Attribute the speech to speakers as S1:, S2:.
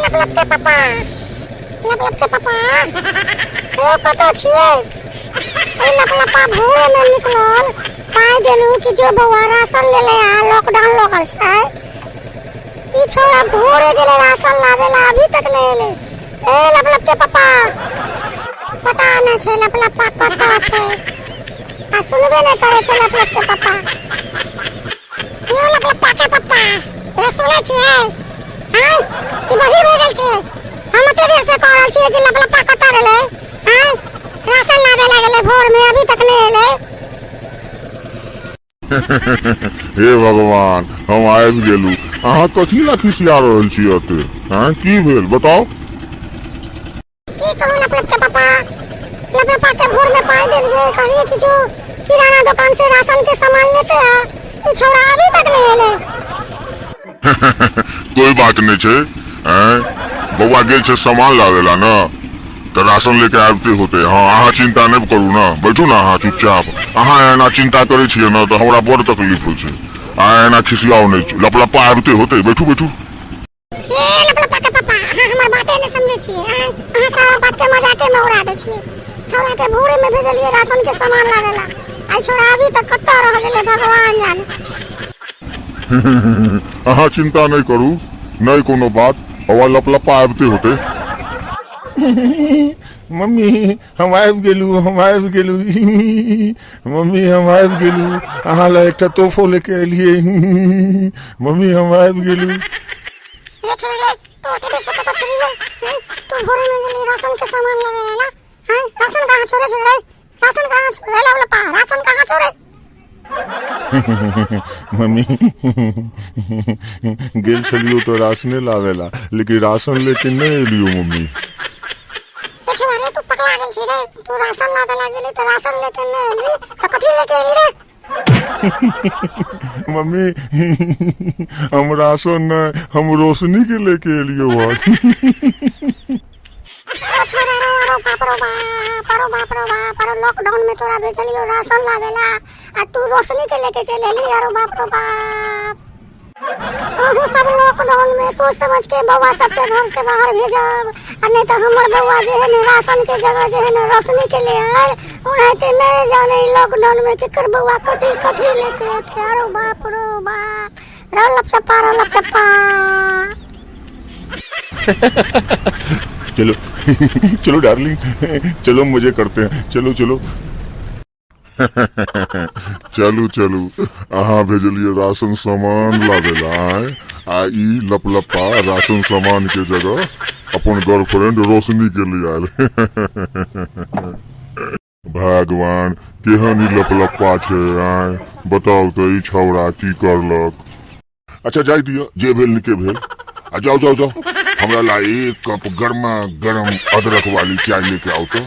S1: लपलप के पापा, लपलप के पापा, यौ कतऽ छियै? ए लपलपा भोरे में निकलल, पाइ देलू कि जो बौआ राशन ले ले आ, लॉकडाउन लगल छै। ई छोड़ा भोरे गेलै राशन लाबे ला, अभी तक नहि एलै। ए लपलप के पापा, पता नहि छै लपलपा कतऽ छै, आ सुनबे नहि करै छै लपलप के पापा। यौ लपलपा के पप्पा, ए सुनै छियै? आँय, ई बहिर भऽ गेल छै। हम एते देर से कह रहल छियै कि लपलपा कतऽ गेलै? आँय, राशन लाबे ला गेलै भोर में, अभी तक नहि एलै।
S2: हे भगवान, हम आबि गेलहुँ। अहाँ कथी ला खिसिया रहल छी एते? आँय, की भेल बताउ?
S1: की कहू लपलप के पापा, लपलपा के भोर में पाई देलिए, कहलिए कि जो किराना दुकान से राशन के सामान लेते आ, ई छोड़ा अभी तक नहीं एले।
S2: कोई बात नहीं छै। आँय, बौआ गेल छै सामान लाबे ला ना, तऽ राशन लेके आबिते होते। हाँ, अहाँ चिंता नहि करू ना, बैठू ना अहाँ चुपचाप। अहाँ एना चिंता करै छियै ना तऽ हमरा बड़ तकलीफ होइ छै। अहाँ एना खिसियाउ नहि, लपलप्पा आबिते होते, बैठू बैठू।
S1: ए लपलप्पा के पापा, अहाँ हमर बाते नहि समझै छियै। अहाँ सब बात के मजाके में उड़ा दै छियै। छौड़ा के भोरे में भेजलियै राशन के सामान लाबे ला, आई छौड़ा अभी तक कतऽ रह गेलै भगवान जाने।
S2: अहाँ चिंता नहि करू, नहि कोनो बात, हवा लपलप्पा आबिते होते।
S3: मम्मी, हम आबि गेलहुँ, हम आबि गेलहुँ। मम्मी, हम आबि गेलहुँ, अहाँ लए एकटा तोहफो लेके एलियै। मम्मी, हम आबि गेलहुँ।
S1: रे छोड़ी रे, तू ओते देर से कतऽ छली रे? हैं, तू भोरे में गेली राशन के सामान लाबे ला? हैं, राशन कहाँ छोड़े छोड़े रे? राशन कहाँ छोड़े लपलप्पा, राशन कहाँ छोड़े?
S3: मम्मी, गेल छलियो तऽ राशने लाबे ला, लेकिन राशन लेके नहि एलियो मम्मी।
S1: ए छोड़ा रे, तू पकड़ा गेल छी रे। तू राशन लाबे ला गेली तऽ राशन लेके नहि एली, तऽ कथी लेके एली रे?
S3: मम्मी, हम राशन नहि, हम रोशनी के लेके एलियो हन।
S1: अरे छोड़ा रो, अरे बाप रो बाप, अरे बाप रो बाप, अरे लॉकडाउन में तोरा भेजलियो राशन लाबे ला आ तू रोशनी के लेके चल एली। अरे बाप रो बाप, अहूँ सब लॉकडाउन में सोच समझ के बौआ सबके घर से बाहर भेजब, आ नहीं तो हमर बौआ जे है ने राशन के जगह जे है ने रोशनी के ले आयल, ओनाहिते नहीं जाने लॉकडाउन में केकर बौआ कथी कथी लेके एते। अरे बाप रो बाप, रो लपचप्पा, रो लपचप्पा।
S3: चलो चलो डार्लिंग, चलो मजे करते हैं, चलो चलो।
S2: चलू चलू, अहाँ भेजलियै राशन सामान लाबे ला, आँय, आ ई लपलप्पा राशन सामान के जगह अपन गर्लफ्रेंड रोशनी के लिए आयल। भगवान, केहन ई लपलप्पा छै? आँय, बताउ तऽ ई छौड़ा की करलक? अच्छा, जाय दिअ, जे भेल नीके भेल। आ जाओ जाओ जाओ, हमरा ला एक कप गर्मा गर्म अदरक वाली चाय लेके आओ तो।